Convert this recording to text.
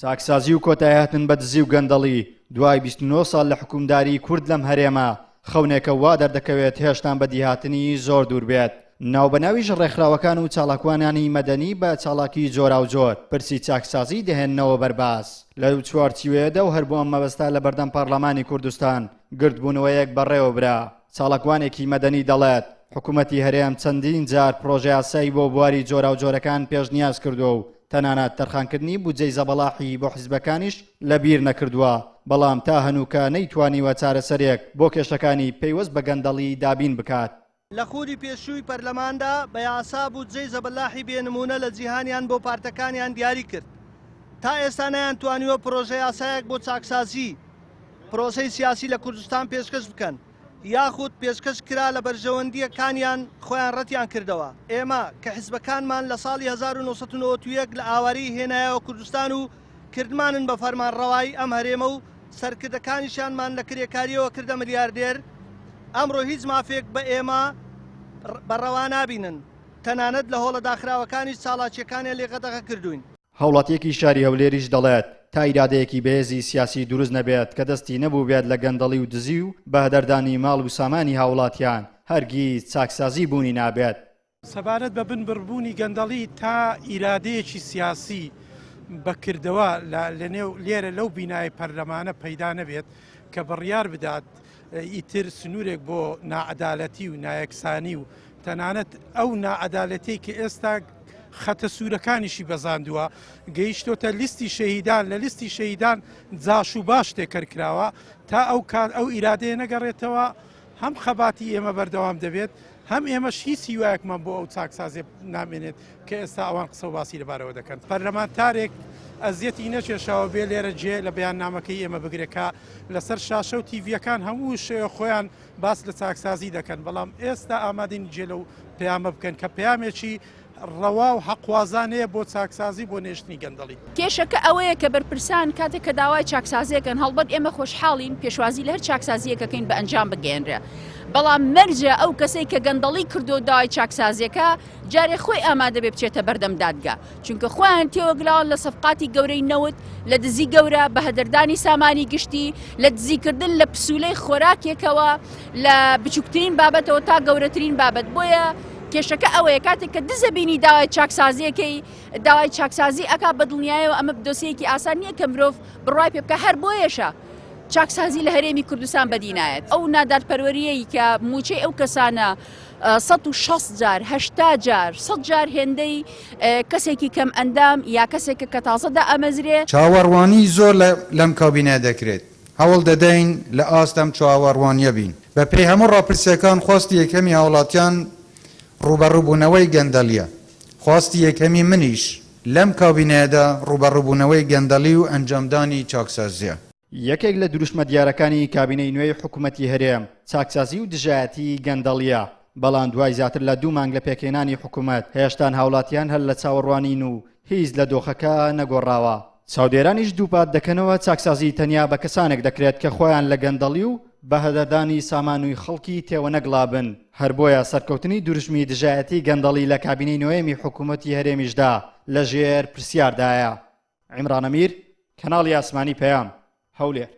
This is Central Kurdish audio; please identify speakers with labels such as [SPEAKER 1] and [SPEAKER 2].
[SPEAKER 1] چاکسازی و کۆتایهاتن بە دزی و گەندەڵی دوای 29 ساڵ لە حوکمداری کورد لەم هەرێمە خەونێکە وا دەردەکەوێت هێشتان بەدیهاتنی زۆر دوور بێت. ناوبەناویش ڕێکخراوەکان و چالاکوانانی مەدەنی بە چالاکی جۆراوجۆر پرسی چاکسازی دەهێننەوە بەرباس. لەو چوارچیوەیەدا و هەر بۆ ئەم مەبەستە لە بەردەم پارلەمانی کوردستان گردبوونەوەیەک بەڕێوەبرا. چالاکوانێکی مەدەنی دەڵێت، حکومەتی هەرێم چەندین جار پڕۆژەیاسای بۆ بواری جۆراوجۆرەکان پێشنیاز کردووە و تەنانەت تەرخانکردنی بودجەی زەبەلاحی بۆ حیزبەکانیش لەبیر نەکردووە، بەڵام تا هەنووکە نەیتوانیوە چارەسەرێک بۆ کێشەکانی پەیوەست بە گەندەڵی دابین بکات.
[SPEAKER 2] لە خولی پێشووی پەرلەماندا بە یاسا بودجەی زەبەلاحی بێ نموونە لە جیهانیان بۆ پارتەکانیان دیاری کرد، تا ئێستا نەیانتوانیوە پرۆژە یاسایەک بۆ چاکسازی پرۆسەی سیاسی لە کوردستان پێشکەش بکەن، یاخود پێشکەش کرا لە بەرژەوەندییە کانیان خۆیان رەتیان کردەوە. ئێمە کە حزبەکانمان لە ساڵی 1991 لە ئاوارەیی هێنایەوە کوردستان و کردمانن بە فەرمانڕەوای ئەم هەرێمە و سەرکردەکانیشیانمان لە کرێکارییەوە کردە ملیاردێر، ئەمڕۆ هیچ مافێک بە ئێمە بە ڕەوا نابینن، تەنانەت لە هۆڵە داخراوەکانیش چاڵاکییەکانیان لێ قەدەغە کردووین.
[SPEAKER 1] هاوڵاتییەکی شاری هەولێریش دەڵێت، تا ئیرادەیەکی بەهێزی سیاسی دروست نەبێت کە دەستی نەبووبێت لە گەندەڵی و دزی و بەهەدەردانی ماڵ و سامانی هاوڵاتیان، هەرگیز چاکسازی بوونی نابێت.
[SPEAKER 3] سەبارەت بە بنبڕبوونی گەندەڵی تا ئیرادەیەکی سیاسی بە کردەوە لەنێو لێرە لەو بینای پەرلەمانە پەیدا نەبێت کە بڕیار بدات ئیتر سنوورێک بۆ ناعەدالەتی و نایەکسانی و تەنانەت ئەو ناعەدالەتەی کە ئێستا خەتە سوورەکانیشی بەزاندووە گەیشتۆتە لیستی شەهیدان لە لیستی شەهیدان جاش و باش تێکەر کراوە تا ئەو کات ئەو ئیرادەیە نەگەڕێتەوە هەم خەباتی ئێمە بەردەوام دەبێت هەم ئێمەش هیچ هیوایەکمان بۆ ئەو چاکسازیە نامێنێت کە ئێستا ئەوان قسە و باسی لەبارەوە دەکەن. پەرلەمانتارێک ئەزیەتی نەکێشاوە بێ لێرە جێ لە بەیاننامەکەی ئێمە بگرێت کە لەسەر شاشە و تیڤیەکان هەموو شەوێ خۆیان باس لە چاکسازی دەکەن، بەڵام ئێستا ئامادەین جێ لەو پەیامە بکەن کە پەیامێکی ڕەوا و حەقوازانەیە بۆ چاکسازی بۆ نێشتنی گەندەڵی.
[SPEAKER 4] کێشەکە ئەوەیە کە بەرپرسان کاتێک کە داوای چاکسازیەکەن هەڵبەت ئێمە خۆشحاڵین پێشوازی لە هەر چاکسازیەکەکەین بە ئەنجام بگەیەنرێ بەڵام مەرجە ئەو کەسەی کە گەندەڵی کردو داوای چاکسازیەکە جارێ خۆی ئامادە بێ بچێتە بەردەم دادگا چونکە خۆیان تێوەگلاون لە سەفقاتی گەورەی نەوت لە دزی گەورە بە هەدەردانی سامانی گشتی لە دزیکردن لە پسوولەی خۆراکێکەوە لە بچووکترین بابەتەوە تا گەورەترین بابەت بۆیە کێشەکە ئەوەیە کاتێک کە دزە بینی داوای چاکسازیەکەی داوای چاکسازی ئەکا بە دڵنیایەوە ئەمە دۆسیەکی ئاسان نییە کە مرۆڤ بڕوای پێ بکە هەر بۆیەشە چاکسازی لە هەرێمی کوردستان بەدی نایەت ئەو نادادپەروەریەی کە موچەی ئەو کەسانە 160 جار 80 جار 100 جار هێندەی کەسێکی کەم ئەندام یا کەسێکە کە تازە دائەمەزرێ.
[SPEAKER 5] چاوەڕوانی زۆر لەم کابینەیە دەکرێت، هەوڵ دەدەین لە ئاست ئەم چاوەڕوانییە بین. بەپێی هەموو ڕاپرسییەکان خواستی یەکەمی هاوڵاتیان ڕووبەڕووبوونەوەی گەندەڵییە، خواستی یەکەمی منیش لەم کابینەیەدا ڕووبەڕووبوونەوەی گەندەڵی و ئەنجامدانی چاکسازییە.
[SPEAKER 1] یەکێک لە دروشمە دیارەکانی کابینەی نوێی حکومەتی هەرێم، چاکسازی و دژایەتیی گەندەڵییە، بەڵام دوای زیاتر لە دوو مانگ لە پێکهێنانی حکومەت، هێشتان هاوڵاتیان هەر لە چاوەڕوانین و هیچ لە دۆخەکە نەگۆڕاوە. چاودێرانیش دووپات دەکەنەوە چاکسازی تەنیا بە کەسانێک دەکرێت کە خۆیان لە گەندەڵی و بەهەدەردانی سامانوی خەڵکی تێوەنەگلابن، هەر بۆیە سەرکەوتنی دروشمی دژایەتی گەندەڵی لە کابینەی نۆیەمی حکوومەتی هەرێمیشدا لەژێر پرسیاردایە. عیمران ئەمیر، کەناڵی ئاسمانی پەیام، هەولێر.